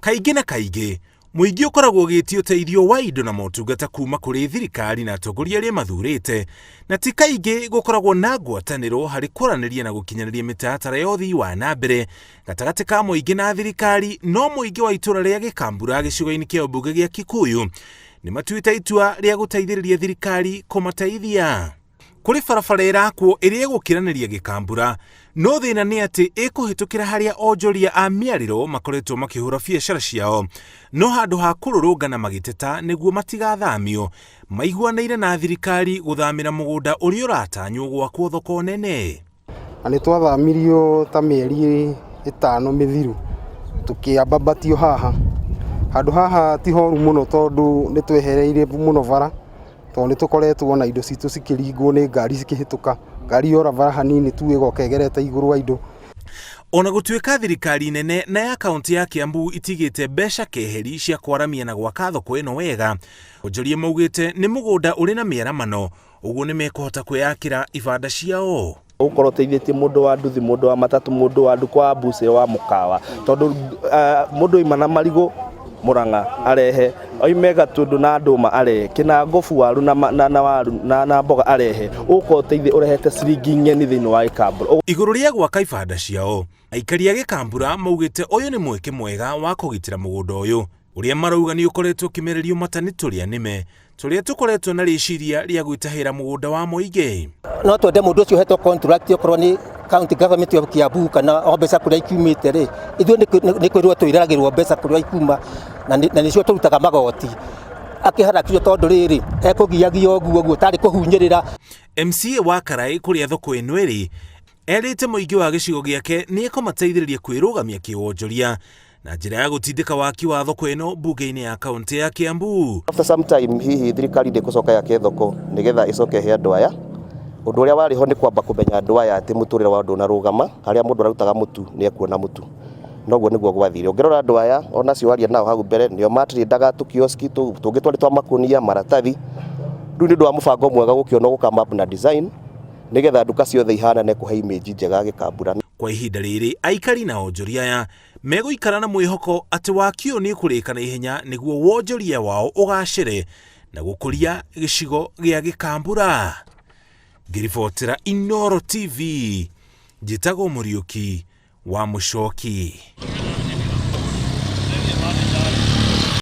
Kaingĩ na kaingĩ, mũingĩ ũkoragwo ũgĩtia ũteithio wa indo na motungata kuma kũrĩ thirikari na atongoria arĩa mathurĩte, na ti kaingĩ gũkoragwo na ngwatanĩro harĩ kwaranĩria na gũkinyanĩria mĩtaratara ya ũthii wa na mbere gatagatĩ ka mũingĩ na thirikari. No mũingĩ wa itũra rĩa Gĩkambura gĩcigo-inĩ kĩa ũmbunge gĩa Kikuyu nĩ matuĩte itua rĩa gũteithĩrĩria thirikari kũmateithia. Kũrĩ barabara ĩrakwo ĩrĩa ĩgũkĩranĩria Gĩkambura, no thĩna nĩ atĩ ĩkũhĩtũkĩra harĩa onjoria a mĩarĩro makoretwo makĩhũra biacara ciao. No handũ ha kũrũrũngana magĩteta nĩguo matigathamio, maiguanĩire na thirikari gũthamĩra mũgũnda ũrĩa ũratanywo gwakwo thoko nene. Na nĩ twathamirio ta mĩeri 5 mĩthiru, tũkĩambabatio haha. Handũ haha ti horu mũno tondũ nĩ twehereire mũno bara, tondũ nĩ tũkoretwo na indo citũ cikĩringwo nĩ ngari cikĩhĩtũka. Ngari yora bara hanini tu ĩgoka ĩgerete igũrũ wa indo. Ona gũtuĩka thirikari nene na ya kaũntĩ ya Kiambu itigĩte mbeca keheri cia kwaramia na gwaka thoko ĩno wega, onjoria maugĩte nĩ mũgũnda ũrĩ na mĩaramano, ũguo nĩ mekũhota kwĩyakĩra ibanda ciao. Ũgũkorwo ũteithĩtie mũndũ wa nduthi, mũndũ wa matatũ, mũndũ wa nduka wa mbucĩrĩ, wa mũkawa, tondũ mũndũ oima na marigũ Mũrang'a arehe, oime Gatũndũ na ndũma arehe, Kĩnangobu waru na waru na mboga arehe, ũgũkorwo ũrehete ciringi ng'eni thĩinĩ wa Gĩkambura. Igũrũ rĩa gwaka ibanda ciao, aikari a Gĩkambura maugĩte ũyũ nĩ mweke mwega wa kũgitĩra mũgũnda ũyũ, ũrĩa marauga nĩ ũkoretwo ũkĩmererio mata nĩ tũrĩa nĩme tũrĩa tũkoretwo na rĩciria rĩa gwĩtahĩra mũgũnda wa mũingĩ. No twende mũndũ ũcio ũhetwo contract, okorwo nĩ county government of Kiambu kana o mbeca kũrĩa ikiumĩte rĩ, ithuĩ nĩ kwĩrwo twĩragĩrwo mbeca kũrĩa ikuma na nĩcio tũrutaga magoti. Akĩharakio tondũ rĩrĩ ekũgiagio ũguo ũguo tarĩ kũhunyĩrĩra. MCA wa Karaĩ kũrĩa thoko ĩno ĩrĩ erĩte mũingĩ wa gĩcigo gĩake nĩ ekũmateithĩrĩria kwĩrũgamia kĩwonjoria na njĩra ya gũtindĩka waki wa thoko ĩno mbunge-inĩ ya kaũntĩ ya Kiambu. After some time hihi thirikari ndĩgũcoka yake thoko nĩgetha ĩcoke ĩhe andũ aya. Ũndũ ũrĩa warĩ ho nĩ kwamba kũmenya andũ aya atĩ mũtũrĩre wao ndũnarũgama, harĩa mũndũ ararutaga mũtu nĩ ekuona mũtu. Noguo nĩguo gwathire. Ũngĩrora andũ aya ona acio waria nao hau mbere nĩo matrĩndaga tũkioski tũngĩ twarĩ twa makũnia, maratathi. Rĩu nĩ ũndũ wa mũbango mwega gũkĩona gũ come up na design nĩgetha nduka ciothe ihanane kũhe image njega Gĩkambura. Kwa ihinda rĩrĩ aikari na onjoria aya megũikara na mwĩhoko atĩ waki ũyũ nĩ ũkũrĩka na ihenya nĩguo wonjoria wao ũgacĩre na gũkũria gĩcigo gĩa Gĩkambura. Ngĩribotera Inooro TV, njĩtagwo Mũriũki wa Mũcoki.